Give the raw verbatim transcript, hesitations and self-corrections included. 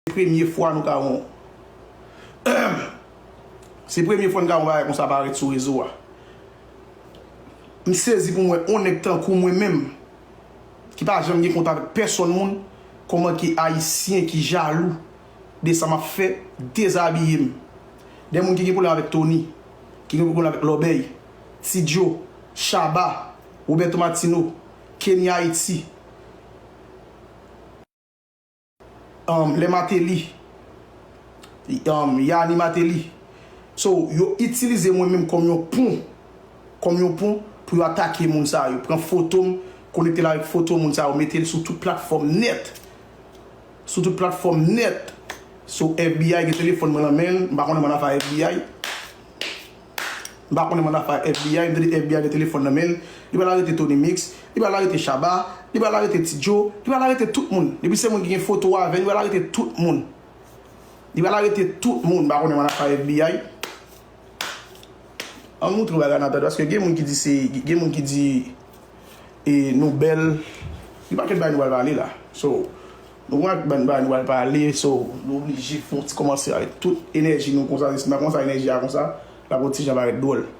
Se premye fwa nou ka wè yon Se premye fwa n ka wè yon bagay konsa parèt sou rezo a. M sezi pou m wè yon nèg tankou mwen menm, ki pa janm gen kont avèk pèsonn moun, kòman ke Ayisyen ki jalou de sa m ap fè, dezabiye m. De moun ki gen pwoblèm avèk Tony, ki gen pwoblèm avèk Lòbèy, Ti Djo, Shabba, Roberto Martino, Kenny Haiti, um, Lè Mateli, um, Yani Mateli. So, yo itilize mwen menm kòm yon pon, kòm yon pon pou yo atake moun sa yo. Pran foto m, konekte l avèk foto moun sa yo, mete l sou tout platfòm nèt. Sou tout platfòm nèt. So, F B I gen telefòn mwen nan men l, m pa konnen m ann afè F B I. M pa konnen m ann afè F B I, m tande F B I gen telefòn nan men l. Li pral arete Tony Mix, li pral arete Shabba, li pral arete Ti Djo, li pral arete tout moun. Depi se moun ki gen foto avè l, li pral arete tout moun. Li pral arete tout moun, m pa konnen m ann afè F B I. Ann moutre bagay nan tande, paske gen moun ki di se, gen moun ki di e nou bèl. Gen pakèt bagay nou pral pale la. So, nou gen bann bagay nou pral pale, so, nou oblije fè yon ti kòmanse avèk tout enèji nou konsa, se pa konsa enèji a konsa, l ap yon ti jan parèt dwòl.